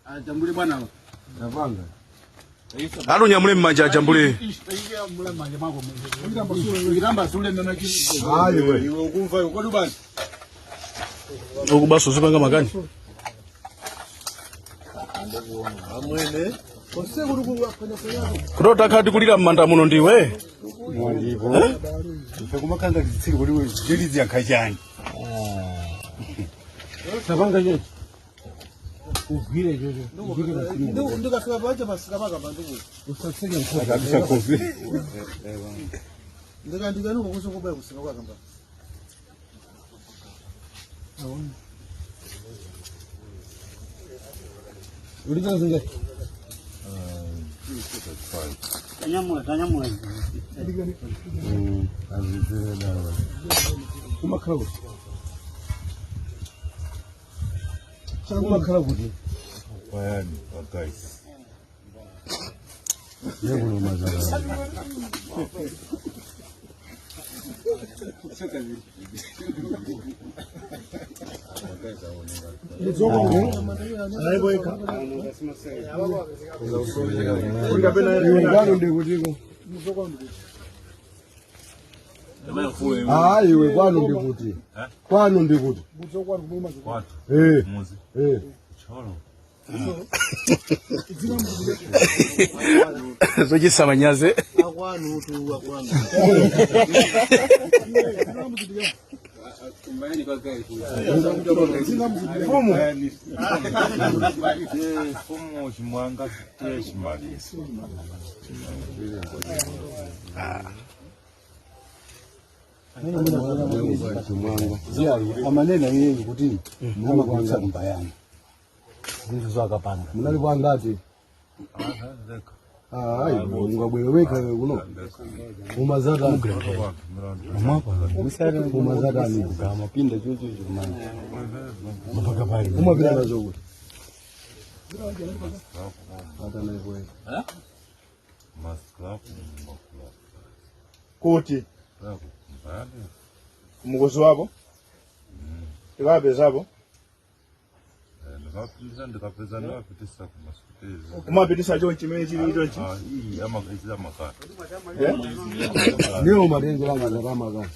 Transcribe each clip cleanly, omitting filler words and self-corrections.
Ajambule bwana. Tapanga. Ati unyamule mmanja ajambule. Hayi we. Iwe ukumva iwe kodi basi. Ukubaso zipanga makani. Amwene. Kutota khati kulira mmanda muno ndiwe. Ndipo. Ife kumakanda zitsiri kuti jelizi yakhachani. Tapanga chechi. Ugwire checho. Ndikafika paja pasika paka panduku. Usaseke mkono. Akabisa kofi. Ndikandikanuka kusokobaya kusika kwakamba. Uliza zinga. Tanyamula, tanyamula. Azizere dawa. Umakhala kuti. Umakhala kuti. Wayani guys. Yekuno mazala. Iwe kwanu ndikutiko. Ah, iwe kwanu ndikuti. Kwanu ndikuti. Kwathu Eh, muzi eh. Thyolo. Zochititsa manyazi. Akwanu tu akwanu. Mfumu. Mfumu Chimwanga tiye Chimalisa. Amanena iye kuti mumakwanisa kumbayani. Zinthu zakapanda. Munali kwangati. Ah, ayi, ungabwere wekha iwe kuno. Umazata. Umazatani. Mapinda chocho chocho manje. Mapaka pali. Umapita nazo kuti. Ata naye Masclap makula. Kuti Mbayani. mukozi wako tikawapezapo. Ndikapitisa ndikapeza ndikapitisa kumasukutezi. Umapitisa chonchi chimene chili chonchi. Ah, iyi ama amakaya. Ndiwo matengera mazarama kani.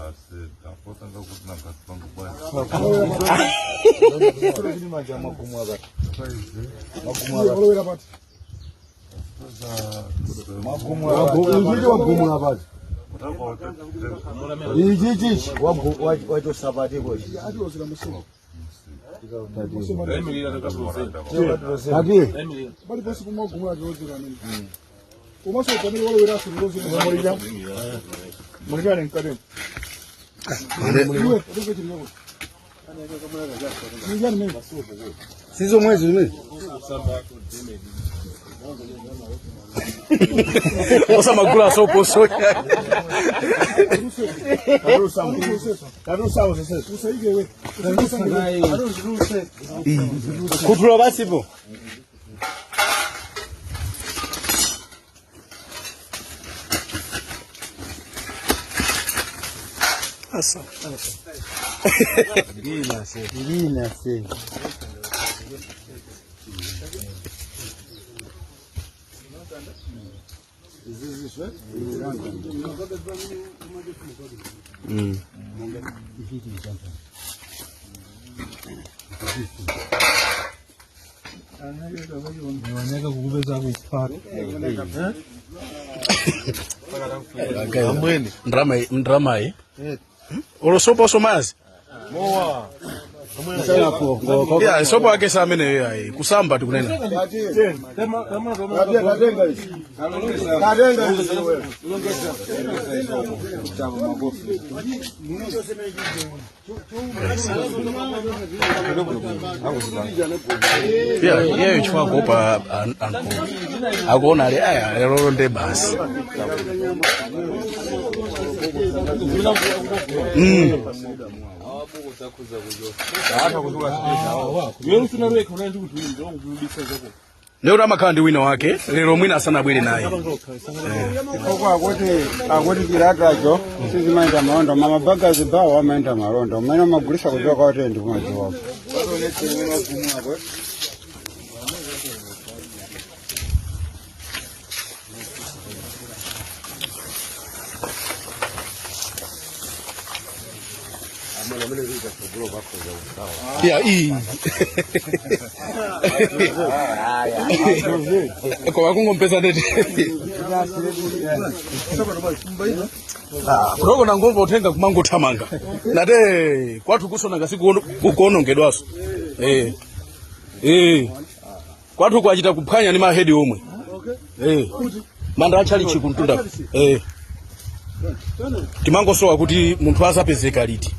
Asi ndapotanga kuti nangatipanga bwana. Ichichi wagumula pati. Ichichi wachosapati kochi. Ati Pali ponse kumagumula chozera amene. Komanso pamene walowera asulozera. Mulichani mkatini. Iwe utoke chili yako. Ni mimi. sizo mwezi zimene. Osamagula sopo soya. Tatusamu zonsezo. Usaike we. Kuthula pasipo. Asa. Ilina se. Ndrama ndrama iyi. Olo sopo somazi. Yeah, sopo ake samene ayi kusamba tikunena. Katenga ichi. Katenga ichi wewe. Yeah, iyeyo chifukwa kuopa anthu akuona ali aya lero nde basi. Ndekuti amakhala ndi wina wake lero mwina asanabwere naye. Koko akuti chiratacho sizimaenda malonda, mama bagazi bawo amaenda malonda, umene amagulisa kuchoka kuti ndi kumadziwako. Ya iyi. Koma kungompeza ndeti. Ah, kuloko nangomva uthenga kumangothamanga. Nate kwathu kusona ngasi kuonongedwaso. Eh. Eh. Kwathu kwachita kuphwanya ndi mahedi omwe. Eh. Manda achali chikuntunda. Eh. Timangosowa kuti munthu azapezeka liti.